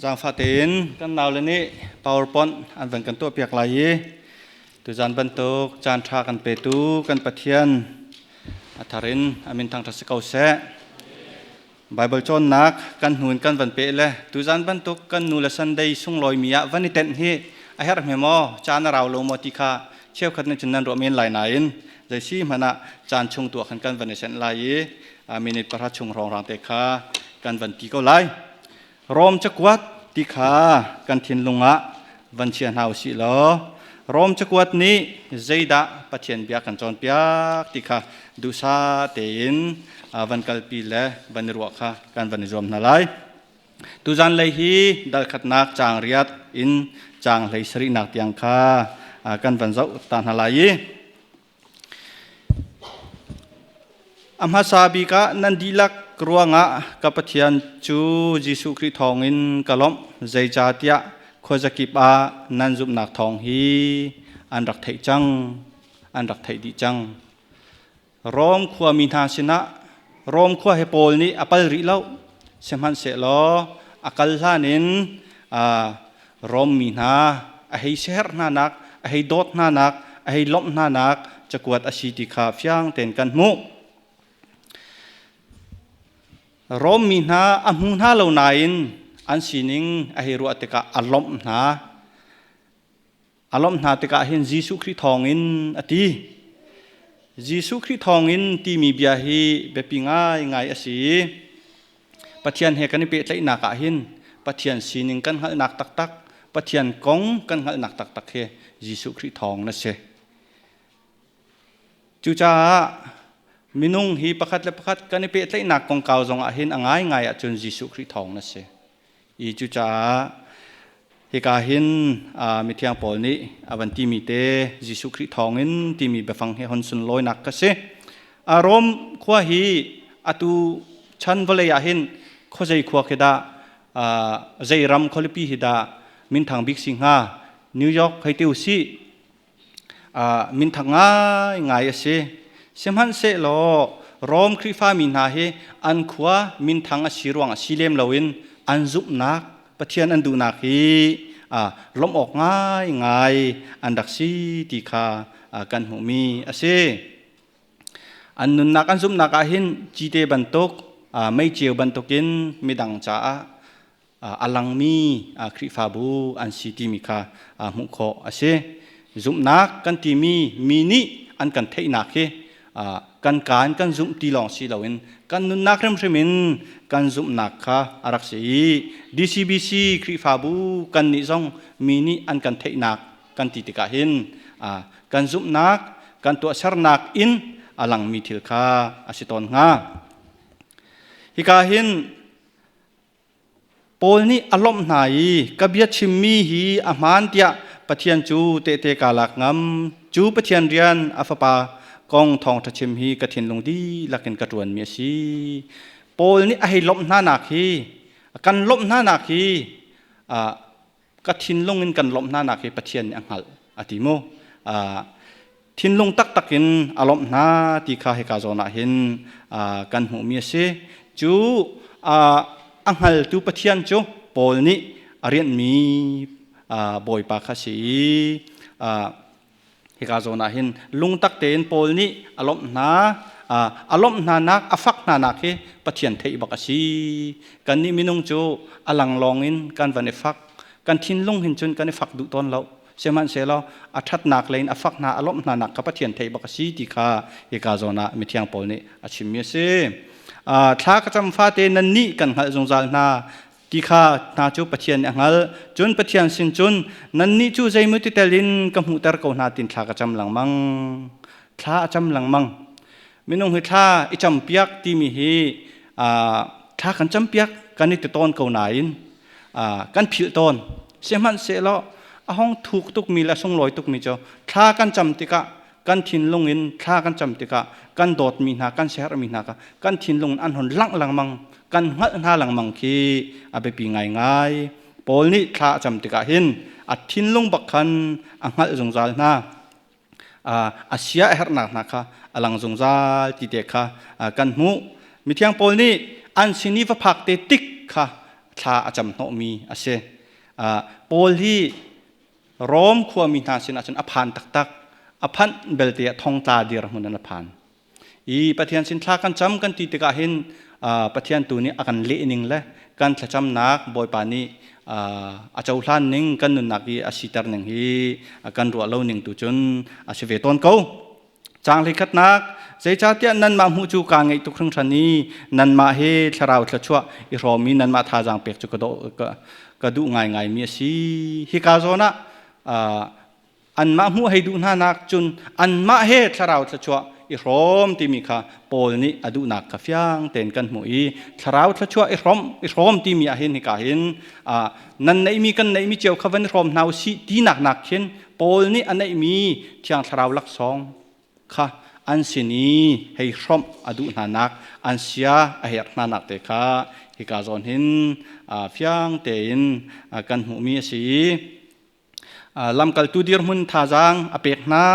Zaangfah tein kan naule nih PowerPoint an van kan tuahpiak lai i tuzan bantuk caan ṭha kan petu kan Pathian a thar in a min thangṭhat si ko seh. Baibal cawnnak kan hnu in kan van peh le tuzan bantuk kan nu le Sunday sunglawi mi ah van i tenh hi a herh hme maw, caan a rau lo maw ti kha cheukhat nih cun nan ruah men lai nain zei si hmanh ah caan chung tu ah khan kan van i senh lai i minute 10 chung hrawnghrang te kha kan van ti ko lai. Rom cakuat ti kha kan thinlung ah van chia hna usih law Rom cakuat nih zeidah Pathian bia kan cawnpiak ti kha duhsah tein van kalpi le van i ruah kha kan van i zuam hna lai. Tuzan lei hi dal khatnak caang riat in caang hlei sarihnak tiang kha kan van zoh ta hna lai i A hmasa bik ah nan dihlak ruangah ka Pathian cu Jesuh Khrih thawngin ka lawmh, zeicahtiah khuazakip ah nan zumhnak thawng hi an rak theih cang, an rak theih dih cang. Rom khuami hna sinah Rom khua he Paul nih a pal rih lo, sihmanhsehlaw a kal hlan in Rom mi hna a hei siaherh hnanak, a hei dawt hnanak, a hei lawmh hnanak cakuat a si ti kha fiang tein kan hmuh. Rom mi hna a hmu hna lo nain an sining a hei ruah tikah a lawmh hna. A lawmh hna tikah hin Jesuh Khrih thawngin a ti. Jesuh Khrih thawngin timi bia hi biapi ngaingai a si i Pathian he kan i pehtlaihnak ah hin Pathian sining kan hngalhnak taktak, Pathian kong kan hngalhnak taktak hi Jesuh Khrih thawng na si. Cucaah minung hi pakhat le pakhat kan i pehtlaihnak kongkau zong ah hin a ngaingai ahcun Jesuh Khrih thawng na si. I cucaah hika hin mithiang Paul nih a van timi te Jesuh Khrih thawngin timi biafang hi hon sunlawinak ka si. Rom khua hi atu chan vawlei ah hin khuazei khua khi dah zei ram khualipi hi dah minthang bik si hnga? New York hei ti usih. Minthang ngaingai a si. Sihmanhsehlaw Rom Khrihfami hna hi an khua minthang a si ruang a si lem loin an zumhnak Pathian an duhnak hi lawmh awk ngaingai an rak si ti kha kan hmuhmi a si. An nunnak an zumhnak ah hin cite bantuk meiceu bantukin midang caah a langmi Khrihfabu an si timi kha hmuh khawh a si. Zumhnak kan timi mi nih an kan theihnak hi kan kaan kan zumh ti lawng si loin kan nunnak hrimhrim in kan zumhnak kha a rak si i DCBC Khrihfabu kan nih zong mi nih an kan theihnak kan ti tikah hin kan zumhnak kan tuahsernak in a langmi thil kha a si tawn hnga. Hika hin Paul nih a lawmh hna i ka bia chimmi hi a hmaan tiah Pathian cu tehte kaa lak ngam. Cu Pathian rian a fapa kong thawngṭha chim hi ka thinlung dihlak in ka ṭuanmi a si. Paul nih a hei lawmh hnanak hi, kan lawmh hnanak hi ka thinlung in kan lawmh hnanak hi Pathian nih a hngalh a ti mu. Thinlung taktak in a lawmh hna ti kha hika zawn ah hin kan hmuhmi a si. Cu a hngaltu Pathian cu Paul nih a rianhmi Bawipa kha si i Hika zawn ah hin lungtak tein Paul nih a lawmh hna, a lawmh hnanak, a fak hnanak hi Pathian theih bak a si. Kannih minung cu a langlawng in kan van i fak. Kan thinlung hin cun kan i fak duh tawn lo. Sihmanhsehlaw a ṭhatnak lei in a fak hna, a lawmh hnanak kha Pathian theih bak a si ti kha hika zawn ah mithiang Paul nih a chimmi a si. Thla ka cam fate nannih kan hngalh zungzal hna. Ti kha hna cu Pathian nih a hngalh. Cun Pathian sin cun nannih cu zeimaw ti tel in ka hmuhter ko hna tin thla ka cam lengmang. Thla a cam lengmang. Minung hi thla i campiak timi hi thla kan campiak kan i ti tawn ko nain kan philh tawn. Sihmanhsehlaw a hong thuk tukmi le a sunglawi tukmi cu thla kan cam tikah kan thinlung in thla kan cam tikah kan dawtmi hna kan siaherhmi hna kha kan thinlung in an hon langh lengmang kan hngalh hna lengmang khi a biapi ngaingai. Paul nih thla a cam tikah hin a thinlung bak khan a hngalh zungzal hna, a sia a herhnak hna kha a lang zungzal ti te kha kan hmuh. Mithiang Paul nih an sin i va phak te tik kha. thla a cam hnawhmi a si. Paul hi Rom khuami hna sinah cun a phan taktak. A phanh belte ah thongtla dirhmun in a phan. I Pathian sin thla kan cam kan ti tikah hin Pathian tu nih a kan leh ning le kan thlacamnak Bawipa nih a cohlan ning kan nunnak i a siter ning hi kan ruah lo ning tu cun a si ve tawn ko. Caang hleikhatnak zeicahtiah nanmah hmuh cu kaa ngeih tuk hringhran i nanmah he thlarau thluachuah i hrawm i nanmah thazaang pek cu ka duh ngaingaimi a si. Hika zawn ah anmah hmuh hei duh hna nak cun anmah he thlarau thluachuah i hrawm timi kha Paul nih a duhnak kha fiang tein kan hmuh i thlarau thluachuah i hrawm timi ah hin hika hin nan neihmi kan neihmi cio kha van i hrawm hna u sih tinak nak khin Paul nih a neihmi Thiang Thlarau laksawng kha an sin i hei hrawmh a duh hnanak an sia a herh hnanak te kha hika zawn hin fiang tein kan hmuhmi a si i lamkaltu dirhmun thazaang a pek hna.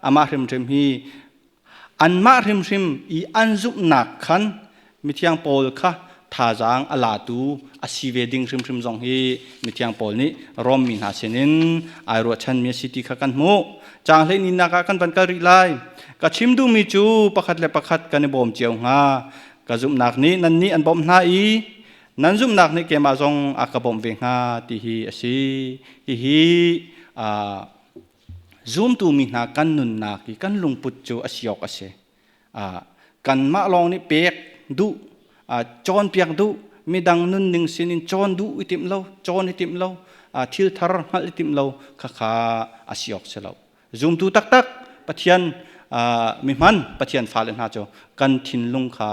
Amah hrimhrim hi anmah hrimhrim i an zumhnak khan mithiang Paul kha thazaang a latu a si ve ding hrimhrim zong hi mithiang Paul nih Rom mi hna sinin ai ruahchanmi a si ti kha kan hmuh. Caang hleihninak ah kan van kal rih lai. Ka chim duhmi cu pakhat le pakhat kan i bawm cio hnga. Ka zumhnak nih nannih an bawmh hna i nan zumhnak nih keimah zong a ka bawmh ve hnga ti hi a si. Hihi zumtu mi hna kan nunnak i kan lungput cu a si awk a si. Kanmah lawng nih pek duh, cawnpiak duh, midang nunning sinin cawn duh i timh lo, cawn i timh lo, thil thar hngalh i timh lo khakha a si awk si lo. Zumtu taktak Pathian mihman Pathian fale hna cu kan thinlung kha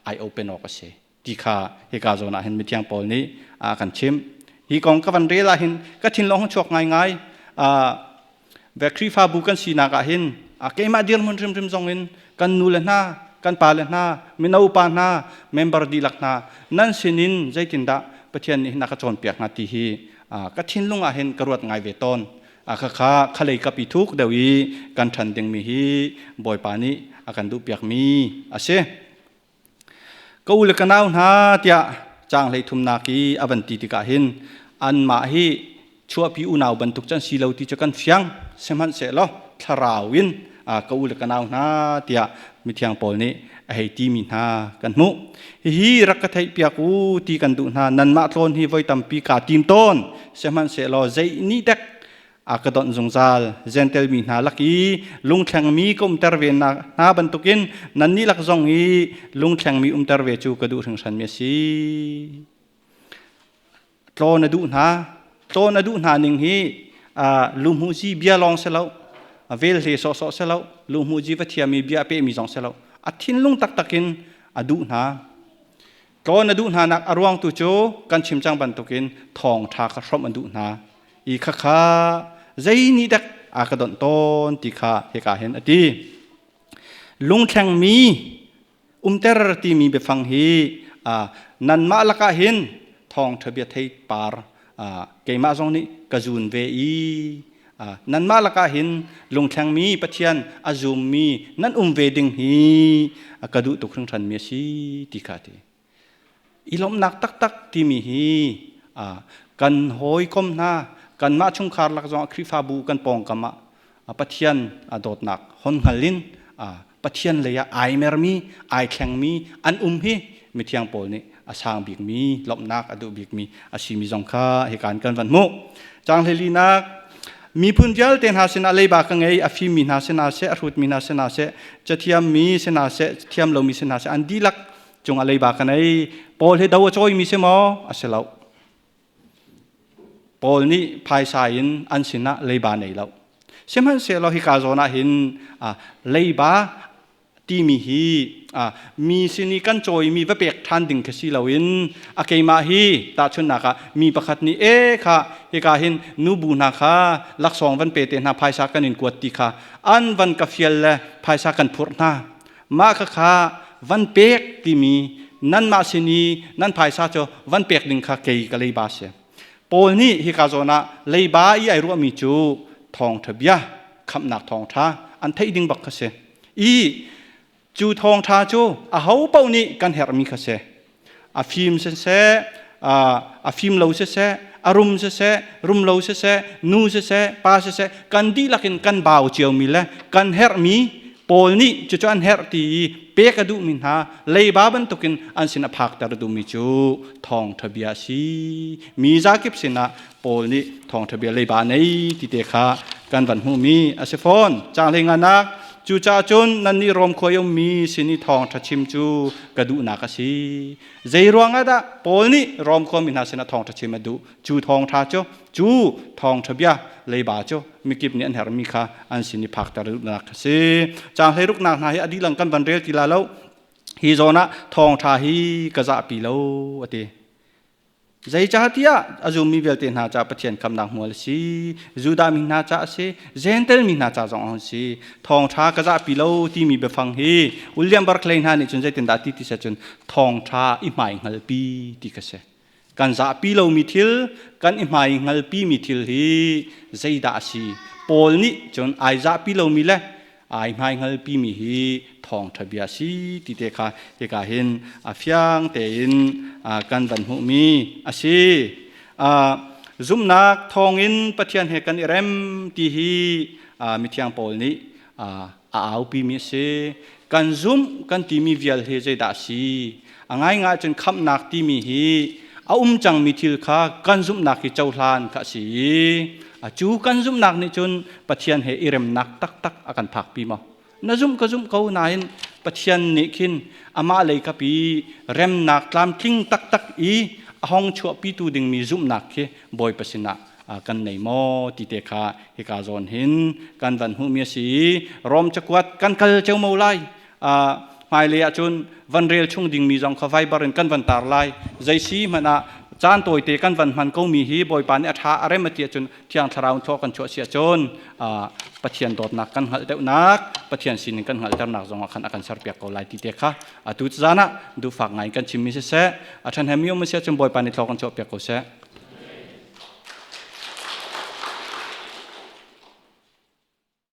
ai open awk a si ti kha hika zawn ah hin mithiang Paul nih a kan chimh. Hi kong ka van rel ah hin ka thinlung chuak ngaingai. Ve Khrihfabu kan sinak ah hin keimah dirhmun hrimhrim zong in kan nu le hna, kan pa le hna, mino upa hna, member dihlak hna nan sinin zeitindah Pathian nih hin a ka cawnpiak hnga ti hi ka thinlung ah hin ka ruat ngai ve tawn. Khakha khalei kapi thuk deuh i kan ṭhan dingmi hi Bawipa nih a kan duhpiakmi a si. Ka u le ka nau hna tiah caang hleithumnak i a van ti tikah hin anmah hi chuahpi unau bantuk cu an si lo ti cu kan fiang. Sihmanhsehlaw thlarau in ka u le ka nau hna tiah mithiang Paul nih a hei timi hna kan hmuh. Hihi rak ka theihpiak u ti kan duh hna. Nanmah tlawn hi voi tampi kaa tim tawn. Sihmanhsehlaw zei nih dek a ka donh zungzal. Gentel mi hna lak i lungthlengmi ka umter ve hna bantukin nannih lak zong i lungthlengmi umter ve cu ka duh hringhranmi a si. Tlawn a duh hna. Tlawn a duh hna ning hi luhmuhzi bia lawng si lo, velhle sawhsawh si lo, luhmuhzi va thiami bia a pehmi zong si lo, a thinlung taktak in a duh hna. Tlawn a duh hnanak a ruang tu cu kan chim cang bantukin thawngṭha kha hrawmh a duh hna i khakha zei nih dek a ka donh tawn ti kha hika hin a ti. Lungthlengmi umter timi biafang hi nanmah lakah hin thawngṭha bia thei par keimah zong nih ka zun ve i nanmah lakah hin lungthlengmi Pathian a zummi nan um ve ding hi ka duh tuk hringhranmi a si ti kha a ti. I lawmhnak taktak timi hi kan hawikom hna kanmah chungkhar lak zongah Khrihfabu kan pawngkam ah Pathian dawtnak hon hngal in Pathian lei ah ai mermi ai thlengmi an um hi mithiang Paul nih a sang bikmi lawmhnak a duh bikmi a simi zong kha hikan kan van hmuh. Caang hleilinak miphun vialte hna sinah leiba ka ngei a fimmi hna sinah seh a hrutmi hna sinah seh cathiammi sinah seh thiam lomi sinah seh an dihlak cungah leiba ka nei. Paul hi do a cawimi si maw? A si lo. Paul nih phaisa in an sinah leiba nei lo. Sihmanhsehlaw hika zawn ah hin leiba timi hi mi sin i kan cawimi va pek ṭhan ding khi si loin a keimah hi tahchunhnak ah mi pakhat nih e kha hika hin nubu hna kha laksawng van pe te hna phaisa kan in kuat ti kha an van ka fial le phaisa kan phurh hna mah kha van pek timi nanmah sin i nan phaisa cu van pek ding kha kei ka leiba si. Paul nih hika zawn ah leiba i ai ruahmi cu thawngṭha bia khamhnak thawngṭha an theih ding bak kha si. I cu thawngṭha cu aho paoh nih kan herhmi kha si. A fim siseh, a fim lo siseh, a rum siseh, rum lo siseh, nu siseh, pa siseh, kan dihlak in kan bau ciomi le kan herhmi Paul nih cucu an herh ti i pek a duhmi hna leiba bantukin an sin a phakter duhmi cu thawngṭha bia a si. Mi zakip sinah Paul nih thawngṭha bia leiba nei ti te kha kan van hmuhmi a si fawn. Caang hleinganak Cucaah cun nannih Rom khua i ummi sin i thawngṭha chim cu ka duhnak a si. Zei ruangah dah Paul nih Rom khuami hna sinah thawngṭha chim a duh? Cu thawngṭha cu cu thawngṭha bia leiba cu mikip nih an herhmi kha an sin i phakter duhnak a si. Caang hleiruknak hna hi a dihlak kan van rel ti la lo. Hi zawn ah thawngṭha hi ka zahpi lo a ti. Zeicahtiah a zummi vialte hna ca Pathian khamnak hmual a si, Judah mi hna ca a si, Jentail mi hna ca zong a si. Thawngṭha ka zahpi lo timi biafang hi William Barclay hna nih cun zeitindah ti ti cun thawngṭha i hmai hngalpi ti ka si. Kan zahpi lomi thil, kan i hmai hngalpi mi thil hi zeidah a si? Paul nih cun ai zahpi lomi le ai hmaihngalpi mi hi thawngṭha bia si ti te kha hika hin a fiang tein kan van hmuhmi a si. Zumhnak thawngin Pathian he kan i rem ti hi mithiang Paul nih a aupimi a si. Kan zumh kan timi vial hi zeidah a si? A ngaingai cun khamhnak timi hi a um cangmi thil kha kan zumhnak hi cohlan kha a si i cu kan zumhnak nih cun Pathian he i remnak taktak a kan phakpi maw? Na zumh ka zumh ko nain Pathian nih khin amah lei kapi remnak tlamtling taktak i a hong chuahpitu dingmi zumhnak khi Bawipa sinah kan nei maw ti te kha hika zawn hin kan van hmuhmi a si i Rom cakuat kan kal ceomo lai. Hmailei ahcun van rel chung dingmi zong kha Viber in kan van tar lai. Zei si hmanh ah caan tawite kan van hman komi hi Bawipa nih a ṭha a rem a ti ahcun Thiang Thlarau in thaw kan chuah si ahcun Pathian dawtnak kan hngalh deuhnak, Pathian sining kan hngalhternak zong ah khan a kan serpiak ko lai ti te kha atu zan ah duhfak ngai kan chimmi siseh, a ṭhahnemmi um a si ahcun Bawipa nih thaw kan chuahpiak ko seh.